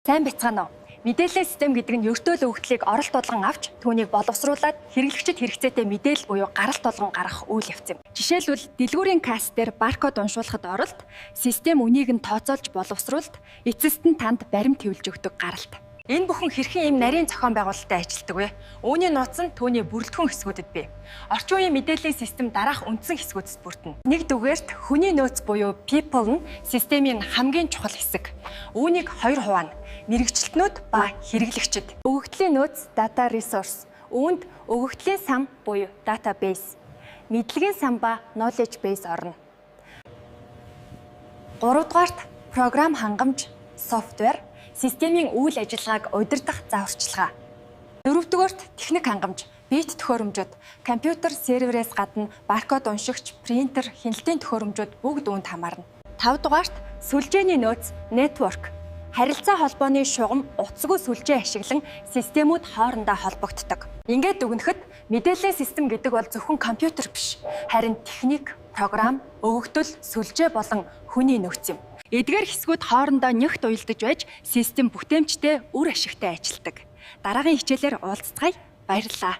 Сайн байцгаана уу? Мэдээллийн систем гэдэг нь ертөөл өгөгдлийг оролт болгон авч түүнийг боловсруулад хэрэглэгчид хэрэгцээтэй мэдээлэл буюу гаралт болгон гаргах үйл явц юм. Жишээлбэл, дэлгүүрийн касс дээр баркод уншуулахад оролт, систем үнийг нь тооцоолж боловсруулад эцэст нь танд баримт хэвлэж өгдөг гаралт. Энэ бүхэн хэрхэн ийм нарийн зохион байгуулалттай ажилладаг вэ? Үүний нууц нь түүний бүрэлдэхүүн хэсгүүдэд бий. Орчин үеийн мэдээллийн систем дараах үндсэн хэсгүүдээс бүрдэнэ. Нэгдүгээрт, хүний нөөц буюу people нь системийн хамгийн чухал хэсэг. Үүнийг хоёр хуваана: мэргэжилтнүүд ба хэрэглэгчид. Өгөгдлийн нөөц, data resource. Үүнд өгөгдлийн сан буюу database, мэдлэгийн сан ба knowledge base орно. Гуравдугаарт, программ хангамж, software, системийн үйл ажиллагааг удирдах зааварчилгаа. Дөрөвдүгээрт, техник хангамж, бит төхөөрөмжүүд, компьютер серверээс гадна баркод уншигч, принтер, хяналтын төхөөрөмжүүд бүгд үүнд хамаарна. Тавдугаарт, сүлжээний нөөц, network. Харилцаа холбооны шугам, утасгүй сүлжээ ашиглан системүүд хоорондоо холбогддог. Ингээд дүгнэхэд, мэдээллийн систем гэдэг бол зөвхөн компьютер биш. Харин техник, программ, өгөгдөл, сүлжээ болон хүний нөөц юм. Эдгээр хэсгүүд хоорондоо нягт уялдаж байж систем бүтээмжтэй, үр ашигтай ажилладаг. Дараагийн хичээлээр уулзацгаая. Баярлалаа.